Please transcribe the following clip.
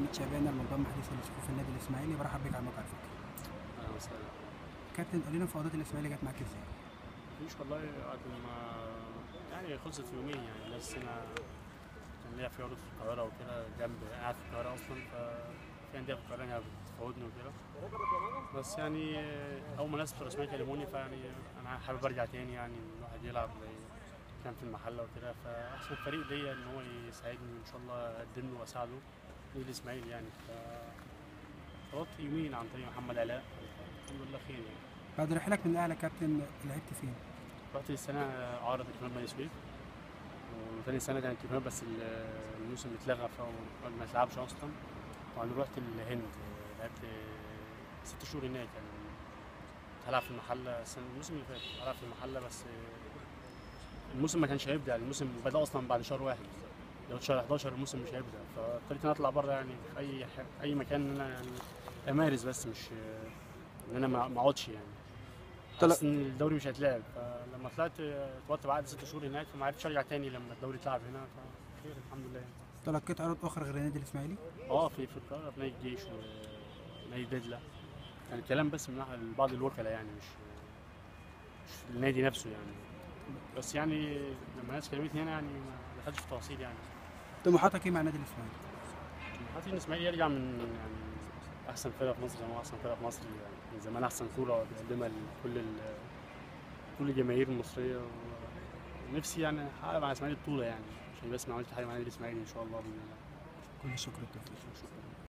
حميد شبانه المنضم حديثا لصفوف النادي الاسماعيلي. برحب بك على الموقع الفكري. اهلا وسهلا كابتن، قول لنا مفاوضات الاسماعيلي جت معاك ازاي؟ مفيش والله، بعد ما يعني خلصت في يومين يعني، بس انا كان ليا في عروض في القاهرة وكده، جنب قاعد في القاهرة اصلا، ففي اندية في القاهرة يعني بتفاوضني وكده، بس يعني اول ما ناس بتوع الاسماعيلي كلموني، فيعني انا حابب ارجع تاني، يعني الواحد يلعب زي كان في المحلة وكده، فاحسن فريق ليا ان هو يساعدني وان شاء الله اقدم له واساعده الاسماعيلي يعني. ف يومين عن طريق محمد علاء، الحمد لله خير يعني. بعد رحلك من الاهلي كابتن لعبت فين؟ رحت السنة عارض الكلام بني سويف، وثاني سنة كانت الكلام بس الموسم اتلغى فما اتلعبش اصلا. وبعدين رحت الهند، لعبت 6 شهور هناك يعني. هلعب في المحلة الموسم اللي فات، هلعب في المحلة بس الموسم ما كانش هيبدا، الموسم بدا اصلا بعد شهر واحد، لو شهر 11 الموسم مش هيبدا، فاضطريت ان اطلع بره يعني في اي مكان ان انا يعني امارس، بس مش ان انا ما اقعدش يعني. حاسس ان الدوري مش هيتلعب، فلما طلعت اتوقت بعد 6 شهور هناك، فما عرفتش ارجع تاني لما الدوري اتلعب هنا، فخير الحمد لله يعني. تلقيت عروض اخرى غير النادي الاسماعيلي؟ في القاهرة، في نادي الجيش ونادي دجله، كان الكلام بس من بعض الوكلاء يعني، مش النادي نفسه يعني، بس يعني لما الناس كلمتني هنا يعني ما دخلتش في تفاصيل يعني. طموحاتك ايه مع النادي الاسماعيلي؟ طموحاتي ان الاسماعيلي يرجع من يعني احسن فرقه في مصر، زي ما هو احسن فرقه في مصر يعني من زمان، احسن كورة بيقدمها لكل كل الجماهير المصرية، ونفسي يعني احقق مع الاسماعيلي بطوله يعني، عشان بس ما عملت حاجة مع النادي الاسماعيلي ان شاء الله باذن الله. كل الشكر والتوفيق. شكرا.